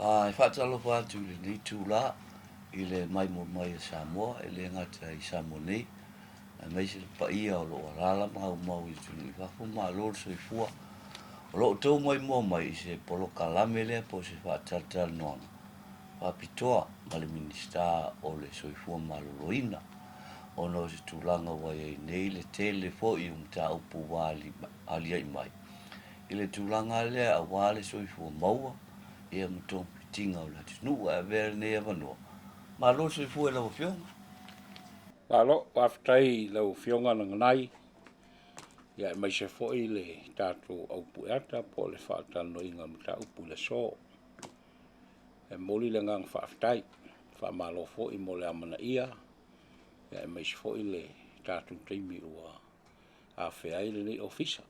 E faatalofa atu i lenei itula i le maimoa mai a Samoa, e le gata i Samoa nei, aemaise le paia o lo o alaala ma aumau i atunuu i fafo, malo le soifua. O lo o outou maimoa mai i se polokalame lea po o se faatalatalanoaga faapitoa ma le Minisita o le Soifua Maloloina, ona o se tulaga ua i ai nei le tele foi o mataupu ua aliae mai i le tulaga lea aua le soifua maua ia ma togafitiga o le atunuu. Ae avea lenei avanoa, malo le soifua i lau Afioga. Malo, faafetai i lau Afioga Naganai, ia aemaise foi le tatou aupueata po o le faatalanoaina o mataupu i le aso. E momoli le agaga faafetai, faamalo foi mo le amanaia, ia aemaise foi le tatou taimi ua afea ai lenei Ofisa.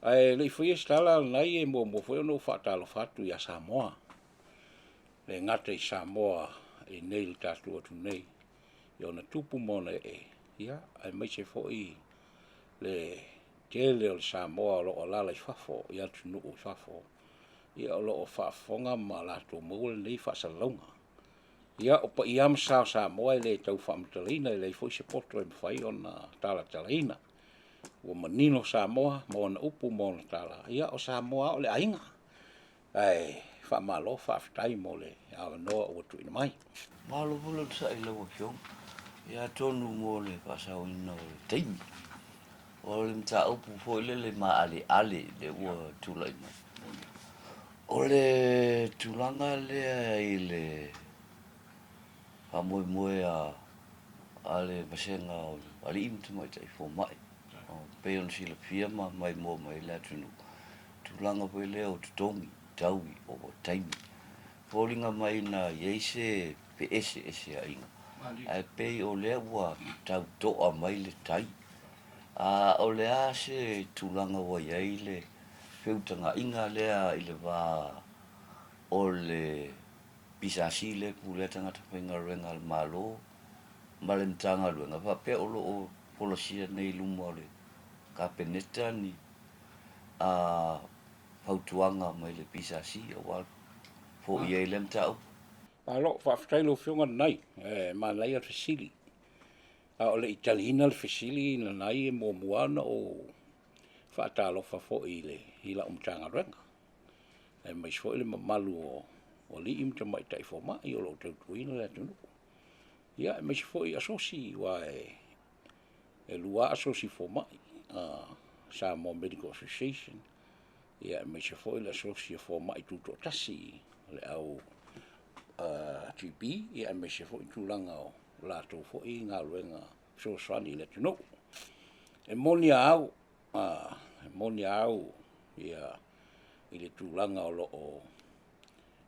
Ae le i faia se tala Nanai, e muamua foi ona ou faatalofa atu ia Samoa, e le gata i Samoa i inei i le tatou atunuu nei, i ona tupu ma ona ee, ia, aemaise foi le tele o le Samoa o lo o alaala i fafo, i atunuu i fafo, ia o lo o faafofoga ma latou maua lenei faasalalauga. Ia, o paia lava ma sa o Samoa e le tau faamatalaina, e leai foi se poto e mafai ona talatalaina. Ua manino Samoa ma ona upu ma ona tala, ia o Samoa lava o le aiga. Ae faamalo faafetai mo le avanoa ua tuuina mai. Malo foi le onosai i lau Afioga. Ia atonu mo le faasaoina o le taimi, o le mataupu foi lele maaleale lea ua tulai mai, o le tulaga lea i le faamoemoe a le vasega o alii ma tamaitai fomai, e pei ona silafia ma maimoa mai le atunuu, tulaga foi lea o totogi, taui, ovataimi. E foliga mai na i ai se feeseeseaiga, ae pei o lea ua tau toa mai le tai. A o le a se tulaga ua i ai le feutagaiga lea i le va o le PSC lea e pulea tagata faigaluega a le Malo ma le Matagaluega faapea o lo o folasia nei i luma o le Kapeneta ni fautuaga mai le PSC aua foia ai lea mataupu? Malo, faafetai i lau Afioga Nanai, e manaia le fesili. A o le i taliina le fesili Nanai, e muamua lava ona ou faatalofa foi i lau Matagaluega, aemaise foi le mamalu o alii ma tamaitai fomai o lo o tautuaina le atunuu, ia aemaise foi asosi, aua e lua lava asosi fomai, Samoa Medical Association, ia aemaise foi le asosi a fomai tutoatasi, le au GP, ia aemaise foi tulaga o latou foi galuega fesoasoani i le atunuu. E moni a au, e moni a au i le tulaga o lo o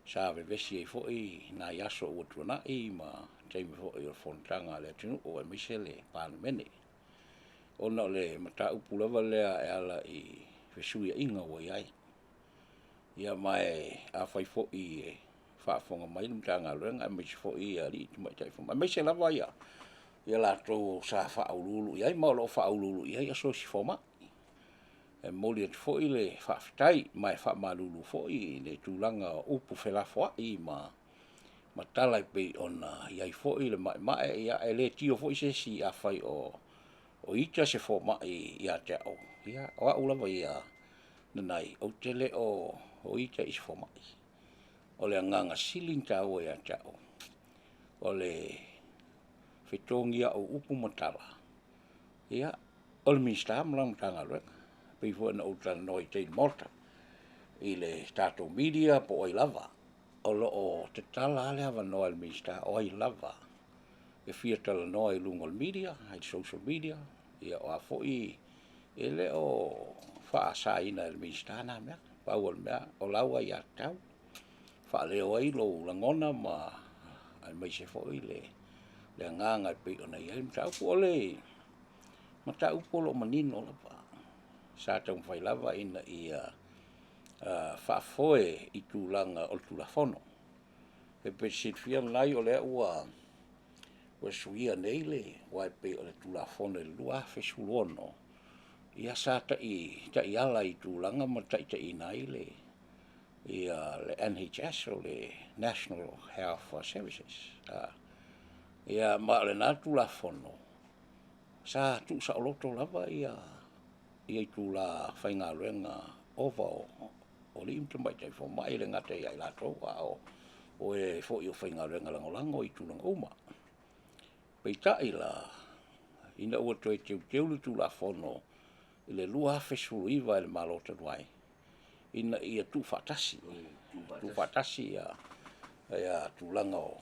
sa vevesi ai foi nai aso ua tuanai ma taimi foi o le fonotaga a le atunuu aemaise le Palemene, ona o le mataupu lava lea e ala i fesuiaiga ua i ai. Ia ma afai foi e faafofoga mai le Matagaluega aemaise foi alii ma tamaitai fomai, aemaise lava latou sa faauluulu i ai ma o lo o faauluulu i ai asosi fomai. E momoli atu foi le faafetai ma e faamalulu foi i le tulaga o upu felafoai ma tala e pei ona i ai foi le maemae. Ia e le tio foi se isi afai o ita se fomai ia te au, ia o au lava ia Nanai, ou te le o ita i se fomai. O le agaga sili ona taua ia te au, o le fetogia o au upu ma tala, ia, o le Minisita ma lana Matagaluega. E pei foi ona ou talanoa i tai i le Maota i le tatou media po o ai lava, o lo o tatala lava le avanoa e le Minisita, o ai lava e fia talanoa i luga o le media, i le social media, ia o a foi, e le o faasaina e le Minisita na mea. Pau o le mea, o lau aiatatau, faaleo ai lou lagona ma aemaise foi le agaga e pei ona i ai le mataupu. O le mataupu o lo o manino lava, sa taumafai lava ina ia faafoe i tulaga o le Tulafono. E pei ona silafia Nanai, o lea ua suia nei le, aua e pei o le Tulafono i le 2016, ia sa taiala i tulaga ma taitaiina ai le ia le NHS o le National Health Services. Ia ma o lena Tulafono sa tuusaoloto lava ia itula faigaluega ova o alii ma tamaitai fomai, e le gata ia i latou a o e foi o faigaluega lagolago i tulaga uma. Peitai la, ina ua toe teuteu le Tulafono i le 2019 e le Malo talu ai, ina ia tuufaatasi, tuufaatasi ia tulaga o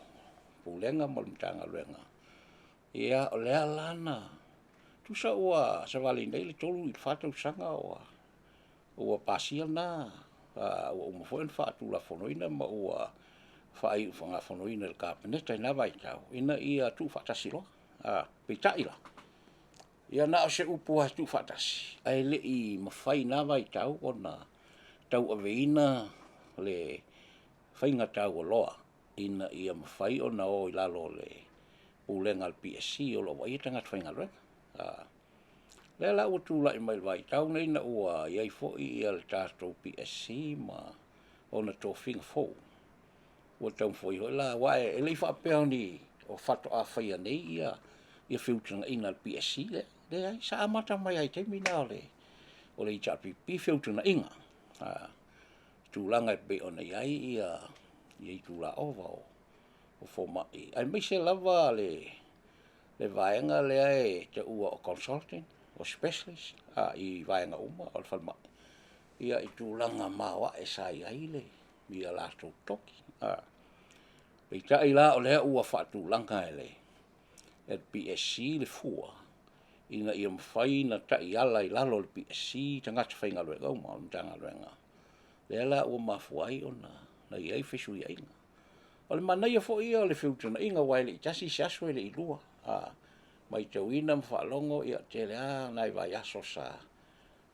Pulega ma le Matagaluega, ia o lea la na tusa ua savali nei le 3 i le 4 tausaga ua pasia lena, ua uma foi ona faatulafonoina ma ua faaiugafonoina e le Kapeneta i lena vaitau ina ia tuufaatasi loa. Peitai la, ia na o se upu lava e tuufaatasi, ae le i mafai i na vaitau ona tauaveina le faiga taualoa ina ia mafai ona o i lalo o le Pulega a le PSC o lo o vaaia tagata faigaluega. O lea la ua tulai mai i le vaitau lenei ina ua i ai foi le tatou PSC ma ona tofiga fou, ua taumafai foi la, aua e le i faapea o faatoa faia nei ia feutagaiga a le PSC, e leai, sa amata mai lava i le taimi lena o le HRPP feutagaiga i tulaga e pei ona i ai itula ova o fomai, aemaise lava le vaega lea e taua o consultant, o specialist i vaega uma o le falemai, i tulaga maoae sa i ai latou totogi. Peitai la o lea ua faatulaga e le PSC le fua ina ia mafai ona taiala i lalo o le PSC tagata faigaluega uma o le Matagaluega, lea la ua mafua ai ona i ai fesuiaiga. O le manaia foi ia o le feutagaiga aua e le i tasi se aso e le i lua, a matauina ma faalogo e tele lava nai vaiaso sa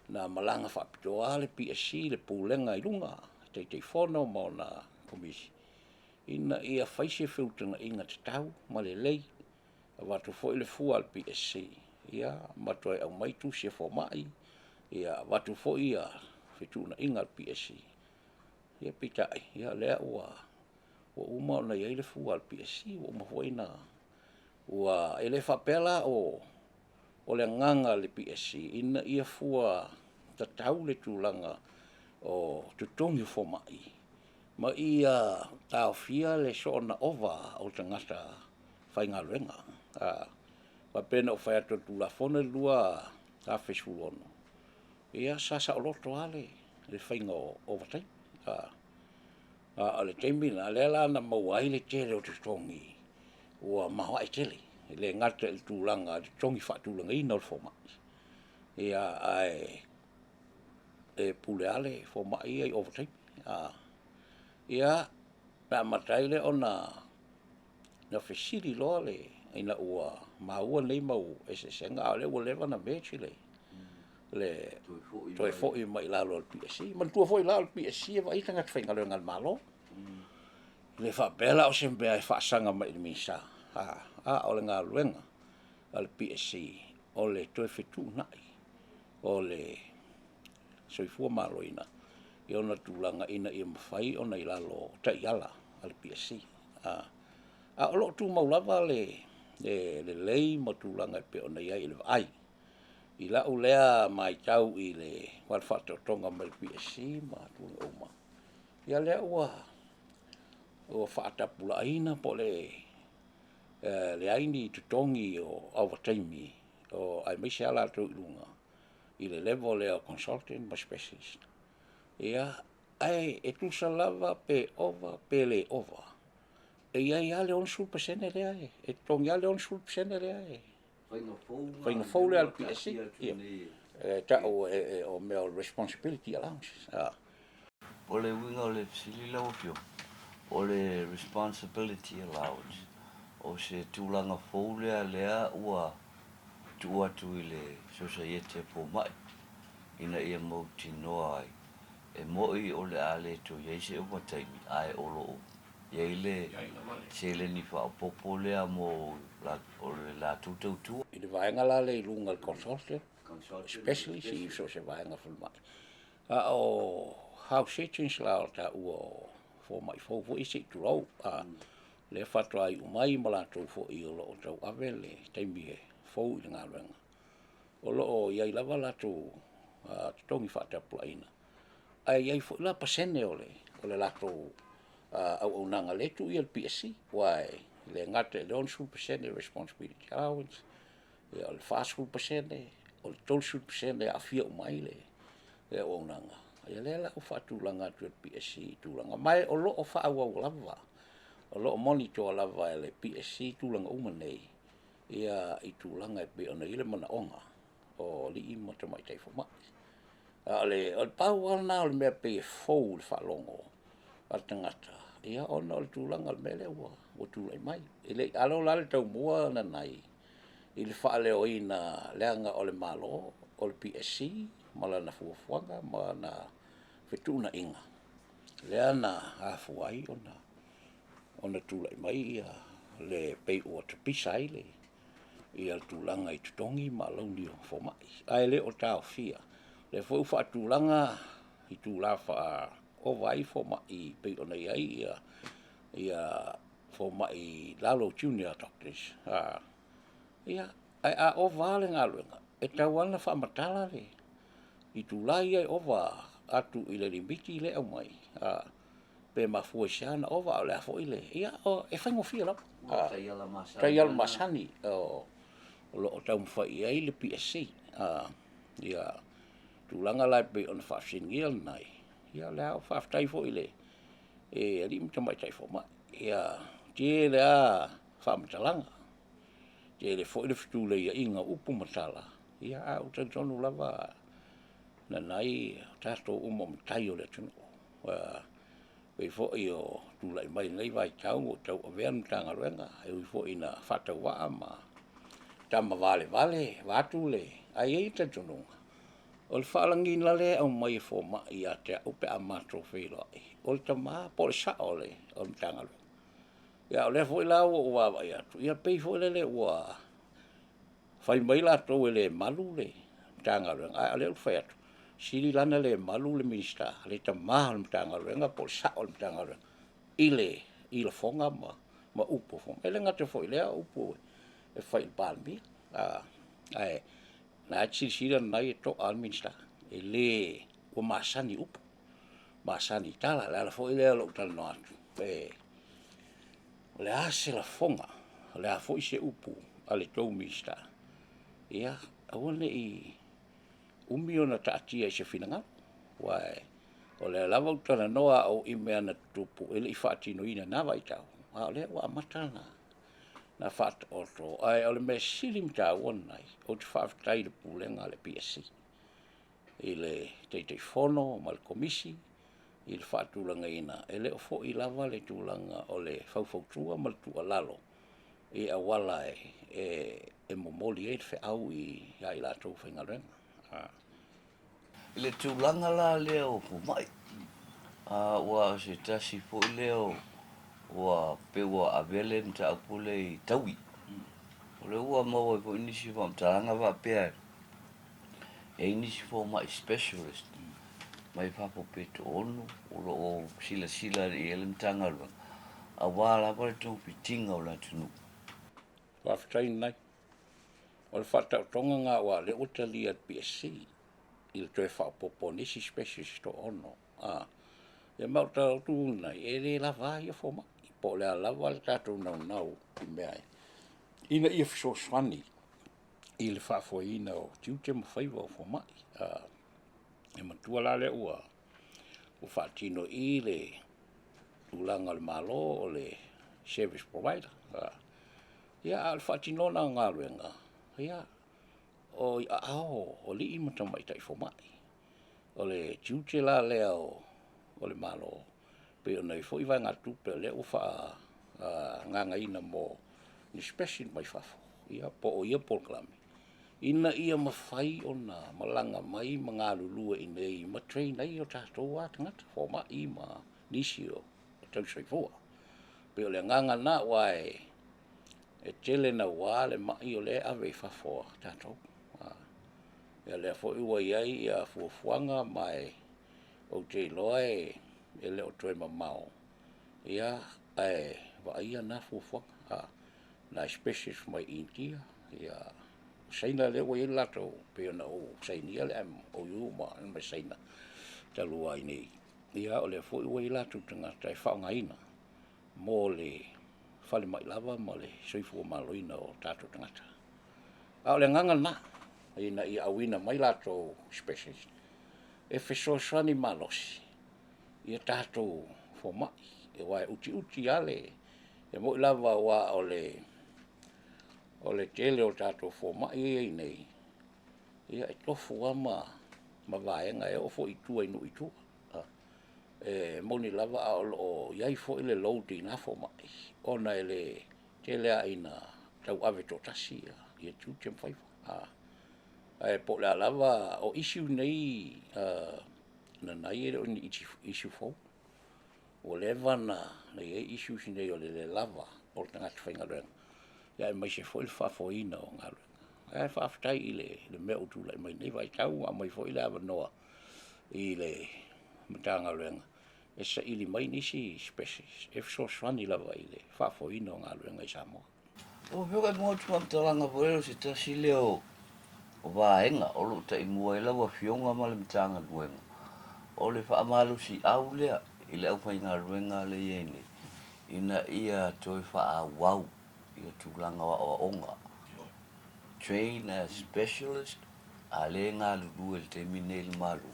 na malaga faapitoa lava le PSC i le Pulega i luga, Taitaifono ma ona Komiti ina ia fai se feutagaiga tatau ma lelei, avatu foi le fua a le PSC ma toe aumai tusi a fomai, avatu foi fetuunaiga a le PSC. Ia peitai, o lea ua uma ona i ai le fua a le PSC, ua uma foi ona ua… E le faapea la o le agaga o le PSC ina ia fua tatau le tulaga o totogi o fomai, ma ia taofia le soona ova o tagata faigaluega. Aua pei ona ou fai atu o le Tulafono lea 2016, ia sa saoloto lava le faiga o ovataimi. A o le taimi lena, lea la na maua ai le tele o totogi ua maoae tele, e le gata i le tulaga i totogi faatulagaina o le fomai, ae pule lava le fomai ia i ovataimi. Ia, na amata ai lea ona fesili loa ina ua maua nei mau eseesega a o lea ua leva ona merge le toe foi mai i lalo o le PSC. Manatua foi la o le PSC e vaaia tagata faigaluega a le Malo. E le faapea la o se mea e faasaga mai i le Minisita, a o le galuega a le PSC o le toe fetuunai o le Soifua Maloloina i ona tulaga ina ia mafai ona i lalo o taiala a le PSC. A o lo o tumau lava le lelei ma tulaga e pei ona i ai i le vaai. I lau lea matau i le faataotoga mai o le PSC ma tulaga uma, ia lea ua faatapulaaina po o le leai ni totogi o ovataimi aemaise lava latou i luga i le level lea o consultant ma specialist. Ia, ae e tusa lava pe ova pe le ova, e i ai lava le 60% lea, e totogi lava le 60% lea e faiga fou lea a le PSC e tau o mea o responsibility allowance. O le uiga o le fesili lau Afioga, o le responsibility allowance, o se tulaga fou lea lea ua tuu atu i le Sosaiete a Fomai ina ia mautinoa ai e moni o le a le toe i ai se ovataimi, ae o lo o i ai le seleni faaopoopo lea mo le latou tautua. I le vaega la lea i luga i le consultant, specialist i so o se vaega falemai. A o house surgeons la o taua o fomai fou foi se i tulou, a lea faatoa iu mai ma latou foi o lo o tauave le taimi e fou i le galuega, o lo o i ai lava latou totogi faatapulaaina, ae i ai foi la pasene o le latou auaunaga lea e tuu i ai e le PSC, aua e le gata i le 60% responsibility allowance, ia o le 40%, o le 30% e aafia uma ai le auaunaga. Ia lea la ua faatulaga atu e le PSC i tulaga, ma o lo o faaauau lava, o lo o monitor lava e le PSC tulaga uma nei i tulaga e pei ona i ai le manaoga o alii ma tamaitai fomai. A o le pau lava lena o le mea e pei e fou i le faalogo a le tagata, ia ona o le tulaga o le mea lea ua tulai mai. E le i alo la le taumua Nanai i le faaleoina leaga o le Malo, o le PSC ma lana fuafuaga ma lana fetuunaiga lea na afua ai ona tulai mai le pei ua tapisa ai le tulaga i totogi ma alauni o fomai, ae le o taofia. O lea foi ua faatulaga itula faa-ova ai fomai e pei ona i ai fomai i lalo o junior doctors, ia, ae a ova lava le galuega, e tatau lava ona faamatala le itula ia e ova atu i le limiti lea e aumai, pe mafua i se a ona ova, a o le a foi le… Ia, e faigofie lava. O taiala masani o lo o taumafai i ai le PSC. Ia tulaga la e pei ona faafesiligia Nanai, ia o lea ua faafetai foi i le alii ma tamaitai fomai. Ia tele lava faamatalaga, tele foi le fetuleiaiga o upu ma tala, ae ou te talitonu lava Nanai, o tatou uma o matai o le atunuu. E pei foi o tulai mai i lenei vaitau o tauavea le Matagaluega, e ui foi ina faatauvaa ma tama valevale vaeatu le… Ae i ai le talitonuga, o le faalagiga lea e aumai e fomai ia te au pe a matou feiloai, o le tama po o le sao o le Matagaluega. Ia a o lea foi la ua ou vaavaai atu, ia pei foi lele ua fai mai latou e le malu le Matagaluega, a o lea ou te fai atu, sili la ona le malu le Minisita, le tama o le Matagaluega po o le sao o le Matagaluega i lafoga ma upu. E le gata foi i lea o upu e fai i le Palemia, ae o lena e te silasila Nanai e toa lava le Minisita, e le… ua masani i upu, masani i tala. O le ala foi lea o lou talanoa atu, o le a se lafoga, o le a foi se upu a le tou Minisita, ia aua ne i umi ona taatia i se finagalo, aua o lea lava ou te talanoa au i mea na tutupu e le i faatinoina i na vaitau, a o lea ua amata ona faataoto. Ae o le mea sili ona taua Nanai, ou te faafetai i le Pulega a le PSC i le Taitaifono ma le Komisi i le faatulagaina, e le o foi lava le tulaga o le faufautua ma le tuualalo i auala e momoli ai le feau ia i latou faigaluega. I le tulaga la lea o fomai, aua o se tasi foi lea ua pei ua avea le mataupu lea i taui. O lea ua maua ai foi nisi faamatalaga faapea e i ai nisi fomai specialist mai fafo pe toaono o lo o silasila i ai le Matagaluega aua lava le togafitiga o le atunuu. Faafetai Nanai. O le faataotoga lena aua o lea ua talia e le PSC i le toe faaopoopo o nisi specialist e toaono. Ia ma ou te tau atu Nanai, e le lava a ia fomai, po o le a lava le tatou naunau i mea ina ia fesoasoani i le faafoeina o tiute ma faiva o fomai. E manatua la lea ua faatino i i le tulaga o le Malo o le service provider. Ia, a o le faatinoga o galuega, ia, o i aao o alii ma tamaitai fomai. O le tiute la lea o le Malo, pei ona i ai foi vaegatupe o lea ua faaagagaina mo ni specialist mai fafo, ia po o ia polokalame, ina ia mafai ona malaga mai ma galulue i inei ma train ai o tatou lava tagata, fomai ma nisi o tausisoifua. E pei o le agaga lena, aua e tele naua le mai o lea e ave i fafo a tatou. Ia o lea foi ua i ai fuafuaga ma e Ou te iloa e le o toe mamao, ia, ae vaaia na fuafuaga. Nai specialist mai Initia, ia, o Saina lea ua i ai le latou, pei ona ou sainia le MOU ma Saina talu ai nei, ia o lea foi ua i ai latou tagata e faaaogaina mo le falemai lava ma le soifua maloloina o tatou tagata. A o le agaga lena, ina ia auina mai latou specialist e fesoasoani malosi i a tatou fomai, aua e utiuti lava le… E moni lava aua o le tele o tatou fomai lea e i ai nei, ia e tofu lava ma vaega e oo foi i tua i nuu i tua. E moni lava ae o lo o i ai foi le load i na fomai, ona e le tele lava ina tauave toatasi ia tiute ma faiva. Ae po o le a lava, o issue nei Nanai e le o ni issue fou. Ua leva ona i ai issues nei o le le lava o tagata faigaluega, aemaise foi le faafoeina o galuega. Ae faafetai i le mea ua tulai mai lenei vaitau ua aumai foi le avanoa i le Matagaluega e saili mai nisi specialist e fesoasoani lava i le faafoeina o galuega i Samoa. Lau Afioga e maua atu faamatalaga foi lea o se tasi lea o vaega o lo o taimua ai lau Afioga ma le Matagaluega, o le faamalosiau lea i le aufaigaluega lea e i ai nei, ina ia toe faaauau ia tulaga o aoaoga, train as specialist, a lea e galulue i le taimi lenei i le Malo.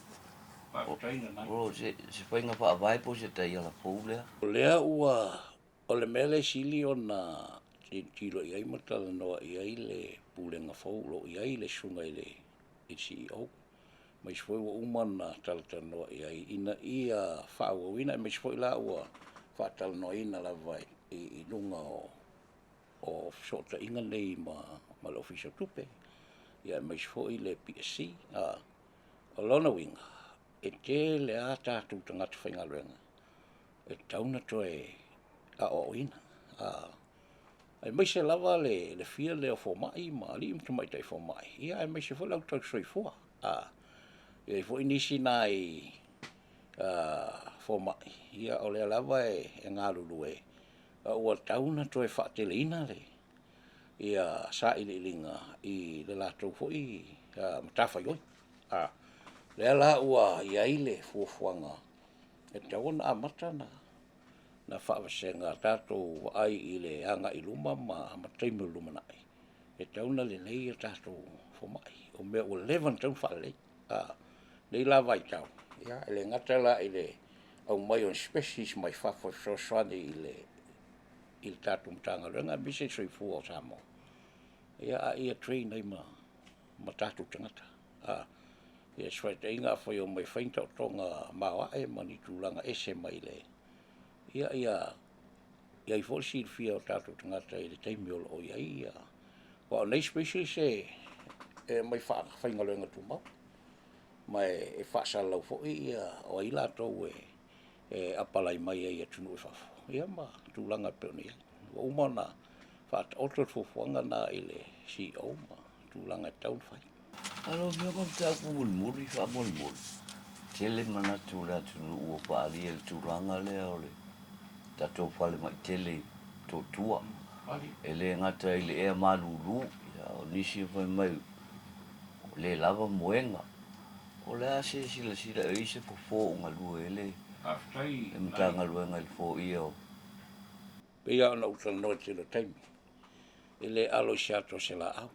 O se faiga faavae po o se taiala fou lea? O lea ua O le mea lea e sili ona tilotilo i ai ma talanoa i ai le Pulega fou o lo o i ai le Susuga i le CEO, aemaise foi ua uma ona talatalanoa i ai ina ia faaauauina, aemaise foi la ua faatalanoaina lava i luga o fesootaiga nei ma le Ofisa o Tupe, aemaise foi le PSC. O lona uiga, e tele lava tatou tagata faigaluega e tatau ona toe aoaoina, aemaise lava le fia lea o fomai ma alii ma tamaitai fomai, aemaise foi le au tausisoifua. E i ai foi nisi nai fomai, o lea lava e galulue, a ua tatau ona toe faateleina sailiiliga i le latou foi matafaioi. O lea la ua i ai le fuafuaga e tatau ona amata ona faavasega tatou vaai i le agai i luma ma taimi o le lumanai, e tatau ona lelei a tatou fomai. O mea ua leva ona tatau ona faalelei. O lenei la vaitau, e le gata la i le aumai o specialist mai fafo e fesoasoani i le tatou Matagaluega aemaise le soifua o Samoa, a ia train ai ma tatou tagata. Ia se faitaitaiga afai e omai e fai ni taotoga maoae ma ni tulaga ese mai le… ia i ai foi le silafia o tatou tagata i le taimi o lo o i ai ia… Aua o nei specialist e omai faafaigaluega tumau, ma e faasalalau foi o ai latou e apalai mai ai i atunuu i fafo, ia ma tulaga e pei ona i ai. Ua uma ona faataoto le fuafuaga lena i le CEO ma tulaga e tatau ona fai. A lau Afioga o le mataupu mulimuli faamolemole, e tele manatu o le atunuu ua faaalia i le tulaga lea o le tatou falemai tele i Motootua. E le gata i le ea malulu, a o nisi e fai mai ua le lava moega. O le a se silasila e i ai se fofo o galue ai le Matagaluega i le foia o… Pei lava ona ou talanoa i le tele o taimi, e le alo i se ata o se laau,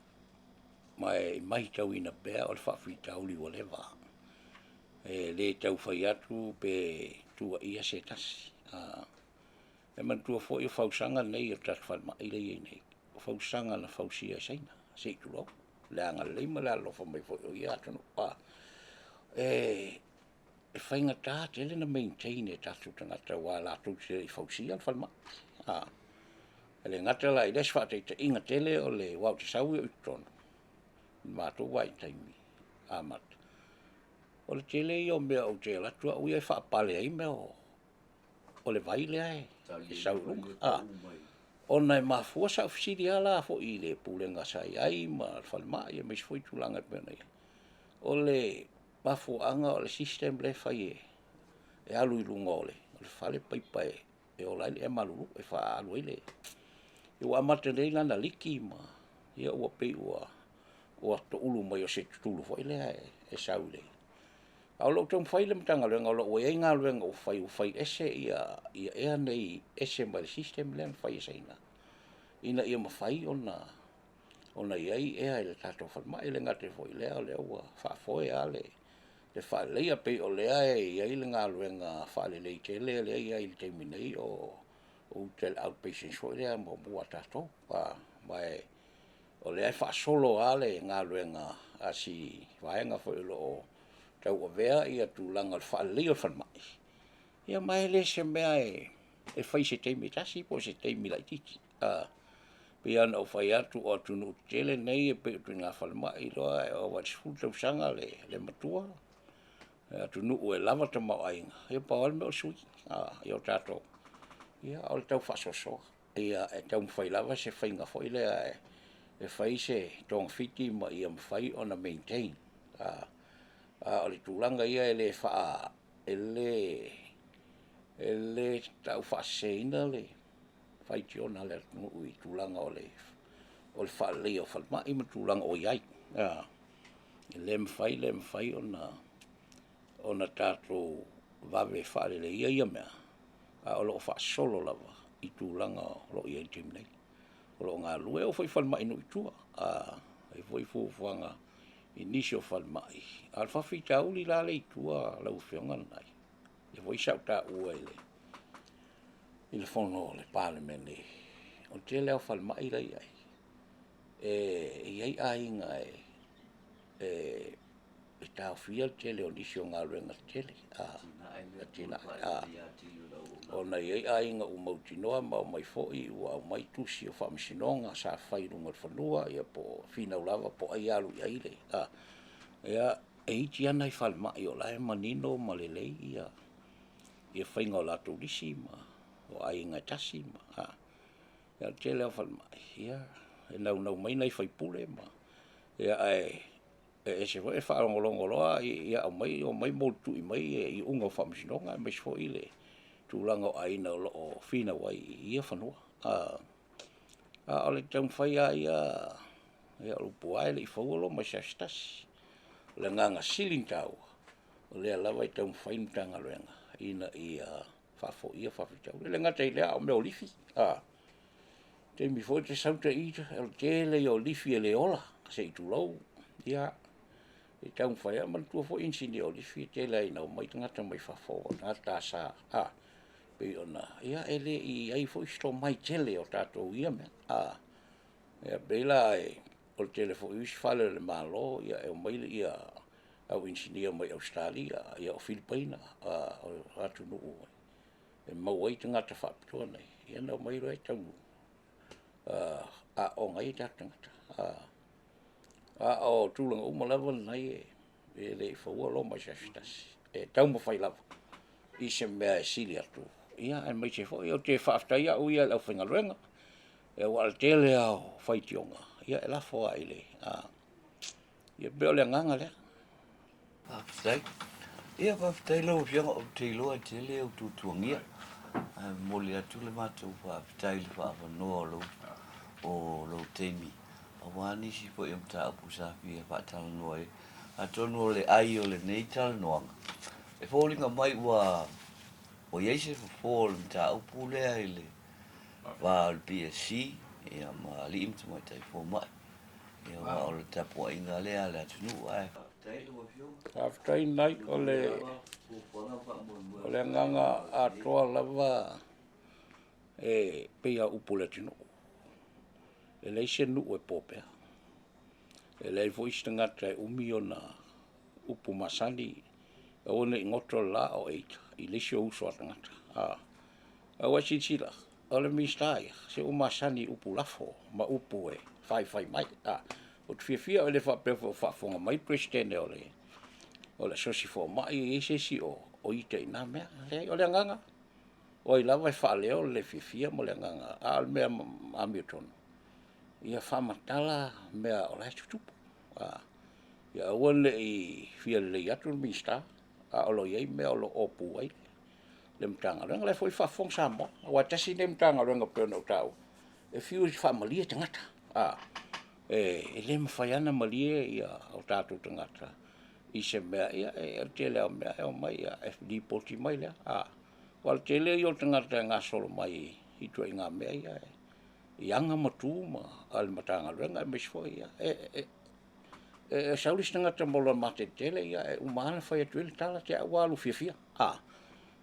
ma e matauina pea o le faafitauli ua leva. E le tau fai atu pe tuuaia se tasi. E manatua foi o fausaga nei o le tatou falemai lea e i ai nei, o fausaga na fausia e Saina, se i tulou, le agalelei ma le alolofa mai foi o ia atunuu. E faigata tele ona maintain e tatou tagata aua latou te le i fausia le falemai. E le gata la i lea o se faataitaiga tele aua ou te sau au i totonu i le matou vaitaimi amata, o le tele ia o mea ou te alu atu au ia e faapale ai mea o le vai lea e sau i luga, ona e mafua sau fesili lava la foi i le Pulega sa i ai ma le falemai aemaise foi tulaga e pei ona i ai. O le mafuaaga o le system lea e fai e e alu i luga o le fale paipa e ola ai le ea malulu e faaalu ai le... Ua amata nei la ona liki ma ia ua pei ua toulu mai o se tutulu foi lea e sau i le... A o lo o taumafai le Matagaluega o lo o ua i ai galuega ua fai, ua fai ese ia ea nei ese mai le system lea na fai e Saina ina ia mafai ona i ai ea i le tatou falemai. E le gata foi i lea o lea ua faafoe lava le faaleleia. E pei o lea e i ai le galuega faalelei tele lea e i ai i le taimi nei o uta i le outpatients foi lea muamua a tatou. Ma o lea e faasolo lava le galuega a si vaega foi o lo o tauavea le tulaga o le faaleleia o le falemai. Ia ma e le o se mea e fai i se taimi e tasi po o se taimi laitiiti. E pei lava ona ou fai atu o atunuu tetele nei e pei o ituaiga falemai e iloa e ova i le 10 tausaga le matua, atunuu e lava tamaoaiga, ia pau lava le mea o le sui. Ia o tatou, ia o le tau faasoasoa. Ia e taumafai lava se faiga foi lea e fai se togafiti ma ia mafai ona maintain. A o le tulaga ia e le tau faaseseina le faitioga a le atunuu i tulaga o le faaleleia o falemai ma tulaga o i ai. E le mafai le mafai ona tatou vave faaleleia ia mea, a o lo o faasolo lava i tulaga o lo o i ai i le taimi nei. O lo o galulue, e oo foi i falemai i nuu i tua, e i ai foi fuafuaga i nisi o falemai. A o le faafitauli la lea e i tua lau Afioga Nanai, lea foi sa ou taua i le fono a le Palemene, o le tele lava o falemai la e i ai, e i ai aiga e taofia le tele o nisi o galuega tetele, atinae, ona e i ai aiga ua mautinoa ma omai foi ua aumai tusi o faamasinoga sa fai i luga o le fanua ia po o finau lava po o ai e alu i ai. Ia, e iti lava nai falemai o la e manino ma lelei ia faiga o latou lisi ma o aiga e tasi. A o le tele lava o falemai, ia, e naunau mai nai faipule ma, ae ese foi, e faalogologo loa ia omai molimolitui mai iuga o faamasinoga aemaise foi le tulaga o aiga o lo o finau ai i ia fanua. A o le taumafai lava ia, ia o le upu lava e le i faua Roma i se aso se tasi. O le agaga sili ona taua, o lea lava e taumafai le Matagaluega ina ia faafoia faafitauli. E le gata i lea a o mea o lifi, o le taimi foi e te sau te ita, o le tele ia o lifi e le ola, se i tulou. Ia, e taumafai lava. Manatua foi inisinia o lifi, e tele lava ina omai tagata mai fafo, o tagata sa, pei ona, ia e le i i ai foi se tomai tele o tatou i ia mea. E pei la o le tele foi o isi fale o le Malo, ia e omai au inisinia mai Ausetalia, ia o Filipaina, o atunuu e maua ai tagata faapitoa nei, ia ona omai lea tau aooga ai o tatou tagata. A o tulaga uma lava nei, e le i faua Roma i se aso se tasi. E taumafai lava i se mea e sili atu, ia aemaise foi ou te faafetai au ia i le aufaigaluega, aua o le tele lava o faitioga, ia e lafo lava i le... Ia pei o le agaga lea. Faafetai. Ia faafetai lau Afioga, ou te iloa e tele ou tuatuagia, ae momoli atu le matou faafetai i le faaavanoa o lou, o lou taimi, aua nisi foi o mataupu sa fia faatalanoa ai. Atonu o le ai o lenei talanoaga, e foliga mai ua ua i ai se fofo o le mataupu lea i le va o le PSC ia ma alii ma tamaitai fomai. Ia aua o le tapuaiga lea a le atunuu ae faafetai lau Afioga. Faafetai Nai, o le agaga atoa lava e pei lava o upu o le atunuu, e leai se nuu e po pea, e leai foi se tagata e umi ona upu masani, aua ne i goto le la a o e ita i le isi ou uso a tagata. Aua silasila, o le Minisita ia, se ua masani i upu lafo ma upu e faifai mai. Ou te fiafia e le faapea foi o faafofoga mai le Peresetene o le Asosi Fomai, e i ai se isi o ita i na mea. Leai, o le agaga, o ai lava e faaleo le fiafia ma le agaga, a o le mea amiotonu, ia faamatala mea o la e tutupu. Ia aua ne i fia lelei atu le Minisita, a o lo o i ai mea o lo o opu ai. Le Matagaluega, o la foi e faafofoga Samoa, aua e tasi lenei o Matagaluega e pei ona ou taua, e fiu e faamalie tagata, e le mafai lava ona malie o tatou tagata i se mea, ia o le tele lava o mea e omai e lipoti mai lea. Aua o le tele ia o tagata e gasolo mai i ituaiga mea ia i aga ma tu a le Matagaluega aemaise foi e sau le isi tagata ma lona mateletele, ia e uma lava ona fai atu i ai le tala, te i lava ua alu fiafia.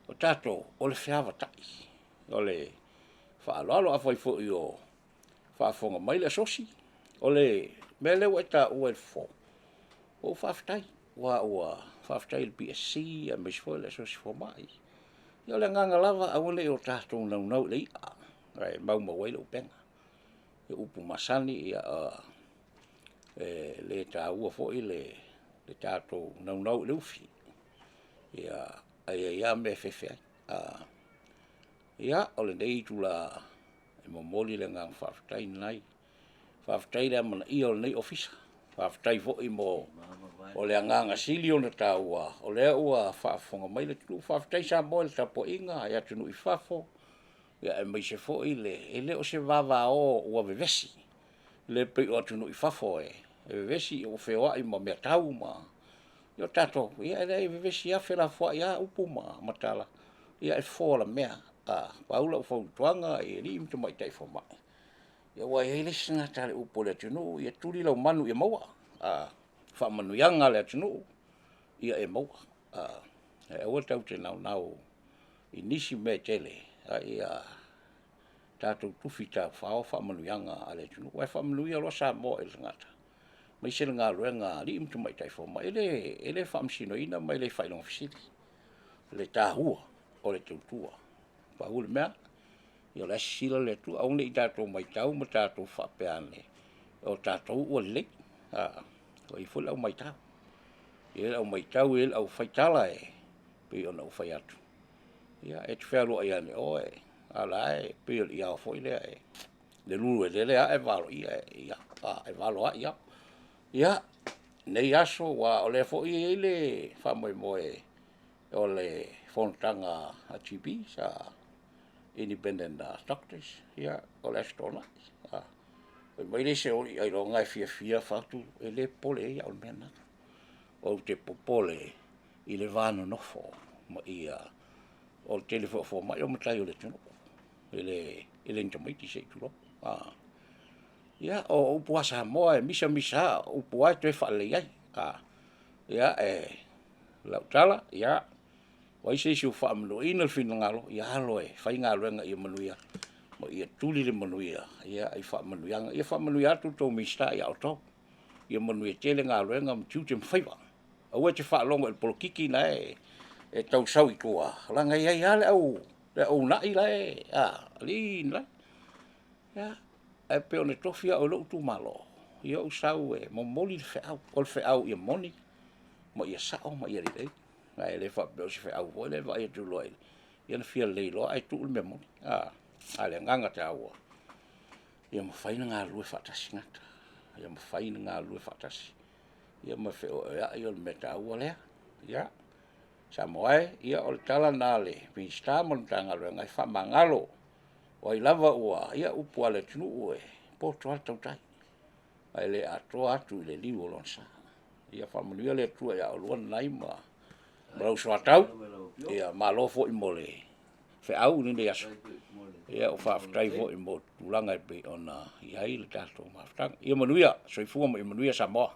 O tatou, o le feavatai, o le faaaloalo. Afai foi o faafofoga mai le asosi, o le mea lea ua e taua i le fofo, ua ou faafetai, aua ua faafetai i le PSC aemaise foi o le Asosi Fomai. Ia o le agaga lava aua ne i o tatou naunau i le i'a ae maumau ai le upega. O upu masani, e le taua foi le tatou naunau i le ufi, ae i ai lava mea e fefe ai. Ia, o lenei itula e momoli le agaga faafetai lenei. Faafetai i le amanaia o lenei Ofisa, faafetai foi mo le agaga sili ona taua, o lea ua faafofoga mai le atunuu. Faafetai Samoa i le tapuaiga i atunuu i fafo, aemaise foi le… E le o se vavao ua vevesi, le pei o atunuu i fafo e vevesi ua feoai ma meatau ma… Ia o tatou, e leai e vevesi lava, felafoai lava upu ma tala, ae fofo alamea. Pau lau fautuaga i alii ma tamaitai fomai, aua e i ai le isi tagata o le upu a le atunuu, ia tuli lau manu ia maua, faamanuiaga a le atunuu ia e maua, ae aua tatou te naunau i nisi mea e tele, a ia tatou tufi tafao faamanuiaga a le atunuu. Aua e faamanuia loa Samoa i le tagata, aemaise le galuega a alii ma tamaitai fomai. E le faamasinoina ma e le faailoga fesili le taua o le tautua. Pau o le mea, ia o la e sisila le Atua, aua ne i tatou matau ma tatou faapea ane o tatou ua lelei, a, e i ai foi le au matau, e i ai le au matau e i ai le au faitala e pei ona ou fai atu, ia e te fealuai lava ma oe, a o la e pei o le ioa foi lea, le lulu e lele ae ma valoia e valoai lava. Ia, lenei aso, aua o lea foi e i ai le faamoemoe o le fonotaga a GPs Independent Doctors, ia o le Aso Toonai. Fai mai le isi ailoga e fiafia, fai atu, e le popole i ai au i le mea lena. Ou te popole i le va nonofo ma ia… O le tele foi o fomai o matai o le atunuu, e le o ni tamaiti se i tulou. Ia, o upu lava a Samoa e misamisa lava, o upu lava e toe faalelei ai. Ia, o lau tala, ia, o ai se isi ua faamanuaina le finagalo, ia alo e fai galuega ia manuia ma ia tuli le manuia i faamanuiaga. Ia faamanuia atu le tou Minisita ia outou, ia manuia tele galuega ma tiute ma faiva. Aua e te faalogo i le polokiki la e tau sau i tua, leaga e i ai lava le au uunai la e… alii ma… Ia, ae pei ona tofi au e lou itumalo, ia ou sau e momoli le feau, o le feau ia moni ma ia sao ma ia lelei. Ae le faapea o se feau foi lea e vaai atu loa ia ona fia lelei loa ae tuu le mea moni. A o le agaga taua, ia mafai ona galulue faatasi tagata, ia mafai ona galulue faatasi ma feoeoeai, o le mea taua lea. Ia, Samoa e, ia o le tala lena a le Minisita ma le Matagaluega, e faamagalo. O ai lava ua… ia o upu lava a le atunuu, e poto lava le tautai, ae le atoa atu i le liu o lona sa. Ia faamanuia le Atua ia oulua Nanai ma lou soatau, malo foi mo le feau i lenei aso, ua faafetai foi mo tulaga e pei ona i ai le tatou mafutaga. Ia manuia, soifua ma ia manuia Samoa.